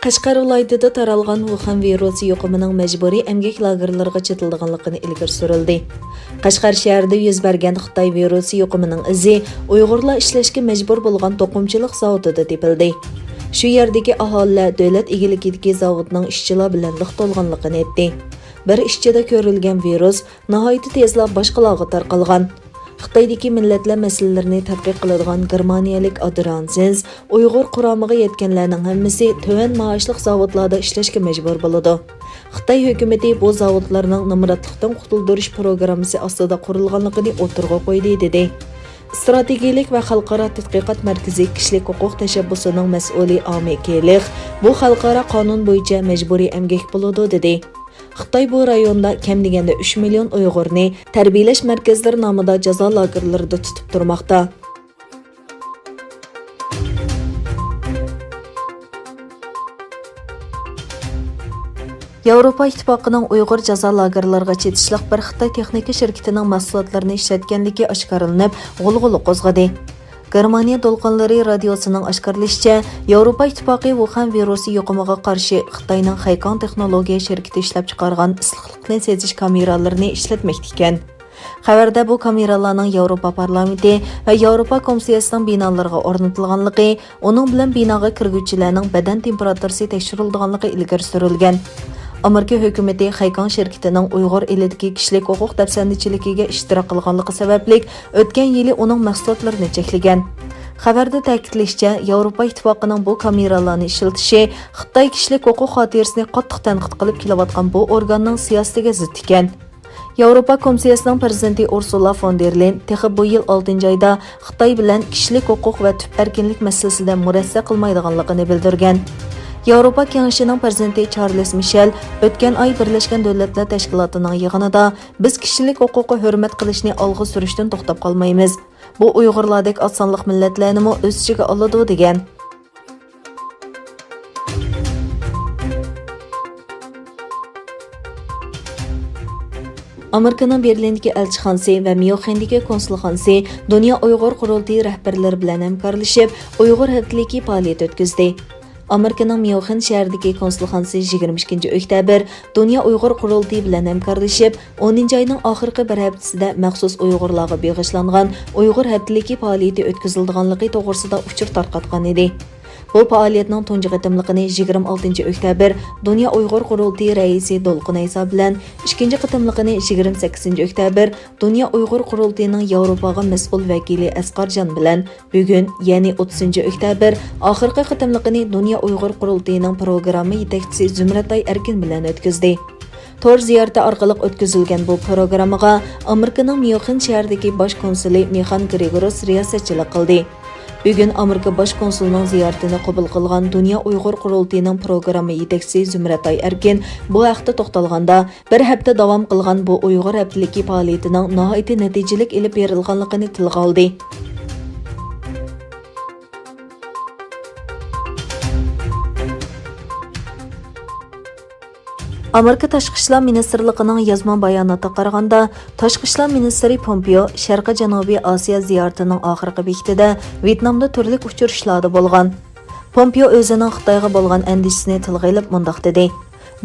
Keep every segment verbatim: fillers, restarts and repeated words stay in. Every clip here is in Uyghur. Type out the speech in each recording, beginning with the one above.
قەشقەر ۋىلايىتىدە تارالغان ۋۇخەن ۋىرۇسى يۇقۇمىنىڭ مەجبۇرىي ئەمگەك لاگېرلىرىغا چېتىلىدىغانلىقىنى ئىلگىرى سۈرۈلدى. قەشقەر شەھىرىدە يۈز بەرگەن خىتاي ۋىرۇسى يۇقۇمىنىڭ ئىزى ئۇيغۇرلار ئىشلەشكە مەجبۇر بولغان توقۇمىچىلىق زاۋۇتىدا تېپىلدى. شۇ يەردىكى ئاھالىلەر دۆلەت ئىگىلىكىدىكى زاۋۇتنىڭ ئىشچىلار بىلەن لىق تولغانلىقىنى ئېيتتى. بىر ئىشچىدا كۆرۈلگەن ۋىرۇس ناھايىتى تېزلا باشقىلارغا تارقالغان. خىتايدىكى مىللەتلەر مەسىلىلىرىنى تەتقىق قىلىدىغان گېرمانىيەلىك ئادرانسېنس ئۇيغۇر قۇرامىغا يەتكەنلەرنىڭ ھەممىسى تۆۋەن مائاشلىق زاۋۇتلاردا ئىشلەشكە مەجبۇر بولىدۇ. خىتاي ھۆكۈمىتى بۇ زاۋۇتلارنىڭ نامراتلىقتىن قۇتۇلدۇرۇش پروگراممىسى ئاستىدا قۇرۇلغانلىقىنى ئوتتۇرىغا قويدى، دېدى. ئىستراتېگىيەلىك ۋە خەلقئارا تەتقىقات مەركىزى كىشىلىك ھوقۇق تەشەببۇسىنىڭ مەسئۇلى ئامى كېلىخ بۇ خەلقئارا قانۇن بويىچە مەجبۇرىي ئەمگەك بولىدۇ، دېدى. خىتاي بۇ رايوندا كەم دېگەندە ئۈچ مىليون ئۇيغۇرنى تەربىيەلەش مەركەزلىرى نامىدا جازا لاگېرلىرىدا تۇتۇپ تۇرماقتا. ياۋروپا ئىتتىپاقىنىڭ ئۇيغۇر جازا لاگېرلىرىغا چېتىشلىق بىر خىتاي تېخنىكا شىركىتىنىڭ مەھسۇلاتلىرىنى ئىشلەتكەنلىكى ئاشكارىلىنىپ، غۇلغۇلا قوزغىدى. گېرمانىيە دولقۇنلىرى رادىيوسىنىڭ ئاشكارىلىشىچە، ياۋروپا ئىتتىپاقى ۋۇخەن ۋىرۇسى يۇقۇمىغا قارشى خىتاينىڭ خەيكاڭ تېخنولوگىيە شىركىتى ئىشلەپچىقارغان ئىسسىقلىقنى سېزىش كامېرالىرىنى ئىشلەتمەكتە ئىكەن. خەۋەردە بۇ كامېرالارنىڭ ياۋروپا پارلامېنتى ۋە ياۋروپا كومىسسىيەسىنىڭ بىنالىرىغا ئورنىتىلغانلىقى، ئۇنىڭ بىلەن بىناغا كىرگۈچىلەرنىڭ بەدەن تېمپېراتۇرىسى تەكشۈرۈلىدىغانلىقى ئىلگىرى سۈرۈلگەن. ئامېرىكا ھۆكۈمىتى خەيكاڭ شىركىتىنىڭ ئۇيغۇر ئېلىدىكى كىشىلىك ھوقۇق دەپسەندىچىلىكىگە ئىشتىراك قىلغانلىقى سەۋەبلىك، ئۆتكەن يىلى ئۇنىڭ مەھسۇلاتلىرىنى چەكلىگەن. خەۋەردە تەكىتلىشىچە، ياۋروپا ئىتتىپاقىنىڭ بۇ كامېرالارنى ئىشلىتىشى خىتاي كىشىلىك ھوقۇق خاتىرىسىنى قاتتىق تەنقىد قىلىپ كېلىۋاتقان بۇ ئورگاننىڭ سىياسىتىگە زىت ئىكەن. ياۋروپا كومىسسىيەسىنىڭ پىرېزىدېنتى ئۇرسۇلا فون دېر لېين تېخى بۇ يىل ئالتىنچى ئايدا خىتاي بىلەن كىشىلىك ھوقۇق ۋە تۈپ ئەركىنلىك مەسىلىسىدە مۇرەسسە قىلمايدىغانلىقىنى بىلدۈرگەن. ياۋروپا كېڭىشىنىڭ پىرېزىدېنتى چارلىز مىشېل ئۆتكەن ئاي بىرلەشكەن دۆلەتلەر تەشكىلاتىنىڭ يىغىنىدا، بىز كىشىلىك ھوقۇققا ھۆرمەت قىلىشنى ئالغا سۈرۈشتىن توختاپ قالمايمىز. بۇ ئۇيغۇرلاردەك ئاز سانلىق مىللەتلەرنىمۇ ئۆز ئىچىگە ئالىدۇ، دېگەن. ئامېرىكىنىڭ بېرلىندىكى ئەلچىخانىسى ۋە ميۇنخېندىكى كونسۇلخانىسى دۇنيا ئۇيغۇر قۇرۇلتىيى رەھبەرلىرى بىلەن ھەمكارلىشىپ، ئۇيغۇر ھەپتىلىكى پائالىيەت ئۆتكۈزدى. ئامېرىكىنىڭ ميۇنخېن شەھىرىدىكى كونسۇلخانىسى يىگىرمە ئىككىنچى ئۆكتەبىر دۇنيا ئۇيغۇر قۇرۇلتىيى بىلەن ھەمكارلىشىپ، ئونىنچى ئاينىڭ ئاخىرقى بىر ھەپتىسىدە مەخسۇس ئۇيغۇرلارغا بېغىشلانغان ئۇيغۇر ھەپتىلىكى پائالىيىتى ئۆتكۈزۈلىدىغانلىقى توغرىسىدا ئۇچۇر تارقاتقان ئىدى. بۇ پائالىيەتنىڭ تۇنجى قېتىملىقىنى يىگىرمە ئالتىنچى ئۆكتەبىر دۇنيا ئۇيغۇر قۇرۇلتىيى رەئىسى دولقۇن ئەيسا بىلەن، ئىككىنچى قېتىملىقىنى يىگىرمە سەككىزىنچى ئۆكتەبىر دۇنيا ئۇيغۇر قۇرۇلتىيىنىڭ ياۋروپاغا مەسئۇل ۋەكىلى ئەسقەرجان بىلەن، بۈگۈن، يەنى ئوتتۇزىنچى ئۆكتەبىر، ئاخىرقى قېتىملىقىنى دۇنيا ئۇيغۇر قۇرۇلتىيىنىڭ پروگرامما يېتەكچىسى زۇمرەتئاي ئەركىن بىلەن ئۆتكۈزدى. تور زىيارىتى ئارقىلىق ئۆتكۈزۈلگەن بۇ پروگراممىغا ئامېرىكىنىڭ ميۇنخېن شەھىرىدىكى باش كونسۇلى مىخان گرېگوروس رىياسەتچىلىك قىلدى. بۈگۈن ئامېرىكا باش كونسۇلىنىڭ زىيارىتىنى قوبۇل قىلغان دۇنيا ئۇيغۇر قۇرۇلتىيىنىڭ پروگرامما يېتەكچىسى زۇمرەتئاي ئەركىن بۇ ھەقتە توختالغاندا، بىر ھەپتە داۋام قىلغان بۇ ئۇيغۇر ھەپتىلىكى پائالىيىتىنىڭ ناھايىتى نەتىجىلىك ئېلىپ بېرىلغانلىقىنى تىلغا ئالدى. ئامېرىكا تاشقى ئىشلار مىنىستىرلىقىنىڭ يازما باياناتىغا قارىغاندا، تاشقى ئىشلار مىنىستىرى پومپېئو شەرقىي جەنۇبىي ئاسىيا زىيارىتىنىڭ ئاخىرقى بېكىتىدە ۋيېتنامدا تۈرلۈك ئۇچرىشىشلاردا بولغان. پومپېئو ئۆزىنىڭ خىتايغا بولغان ئەندىشىسىنى تىلغا ئېلىپ مۇنداق دېدى: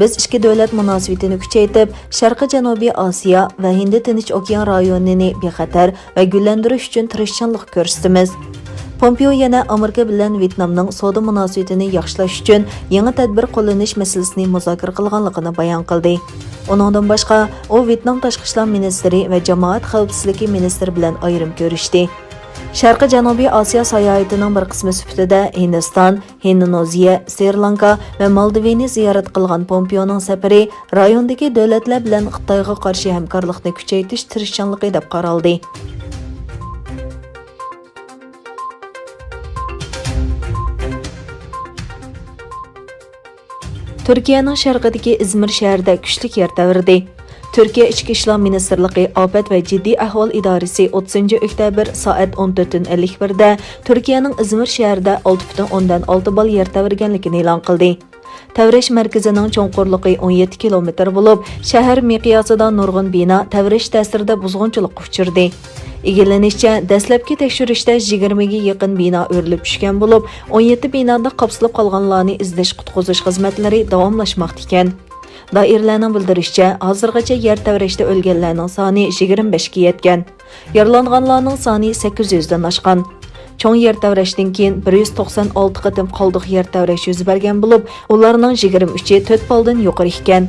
بىز ئىككى دۆلەت مۇناسىۋىتىنى كۈچەيتىپ، شەرقىي جەنۇبىي ئاسىيا ۋە ھىندى تىنچ ئوكيان رايونىنى بىخەتەر ۋە گۈللەندۈرۈش ئۈچۈن تىرىشچانلىق كۆرسىتىمىز. پومپېئو يەنە ئامېرىكا بىلەن ۋيېتنامنىڭ سودا مۇناسىۋىتىنى ياخشىلاش ئۈچۈن يېڭى تەدبىر قوللىنىش مەسىلىسىنى مۇزاكىرە قىلغانلىقىنى بايان قىلدى. ئۇنىڭدىن باشقا، ئۇ ۋيېتنام تاشقى ئىشلار مىنىستىرى ۋە جامائەت خەۋپسىزلىكى مىنىستىرى بىلەن ئايرىم كۆرۈشتى. شەرقىي جەنۇبىي ئاسىيا ساياھىتىنىڭ بىر قىسمى سۈپىتىدە ھىندىستان، ھىندونېزىيە، سرى لانكا ۋە مالدىۋنى زىيارەت قىلغان پومپېئونىڭ سەپىرى رايوندىكى دۆلەتلەر بىلەن خىتايغا قارشى ھەمكارلىقنى كۈچەيتىش تىرىشچانلىقى دەپ قارالدى. تۈركىيەنىڭ شەرقىدىكى ئىزمىر شەھىرىدە كۈچلۈك يەر تەۋرىدى. تۈركىيە ئىچكى ئىشلار مىنىستىرلىقى ئاپەت ۋە جىددىي ئەھۋال ئىدارىسى ئوتتۇزىنچى ئۆكتەبىر سائەت ئون تۆت ئەللىك بىردە تۈركىيەنىڭ ئىزمىر شەھىرىدە ئالتە پۈتۈن ئوندىن ئالتە بال يەر تەۋرىگەنلىكىنى ئېلان قىلدى. تەۋرەش مەركىزىنىڭ چوڭقۇرلۇقى ئون يەتتە كىلومېتىر بولۇپ، شەھەر مىقياسىدا نۇرغۇن بىنا تەۋرەش تەسىرىدە بۇزغۇنچىلىققا ئۇچرىدى. ئىگىلىنىشىچە، دەسلەپكى تەكشۈرۈشتە يىگىرمىگە يېقىن بىنا ئۆرۈلۈپ چۈشكەن بولۇپ، ئون يەتتە بىنادا قاپسىلىپ قالغانلارنى ئىزدەش-قۇتقۇزۇش خىزمەتلىرى داۋاملاشماقتا ئىكەن. دائىرىلەرنىڭ بىلدۈرۈشىچە، ھازىرغىچە يەر تەۋرەشتە ئۆلگەنلەرنىڭ سانى يىگىرمە بەشكە يەتكەن، يارىلانغانلارنىڭ سانى سەككىز يۈزدىن ئاشقان. چوڭ يەر تەۋرەشتىن كېيىن بىر يۈز توقسان ئالتە قېتىم قالدۇق يەر تەۋرەش يۈز بەرگەن بولۇپ، ئۇلارنىڭ يىگىرمە ئۈچى تۆت بالدىن يۇقىرى ئىكەن.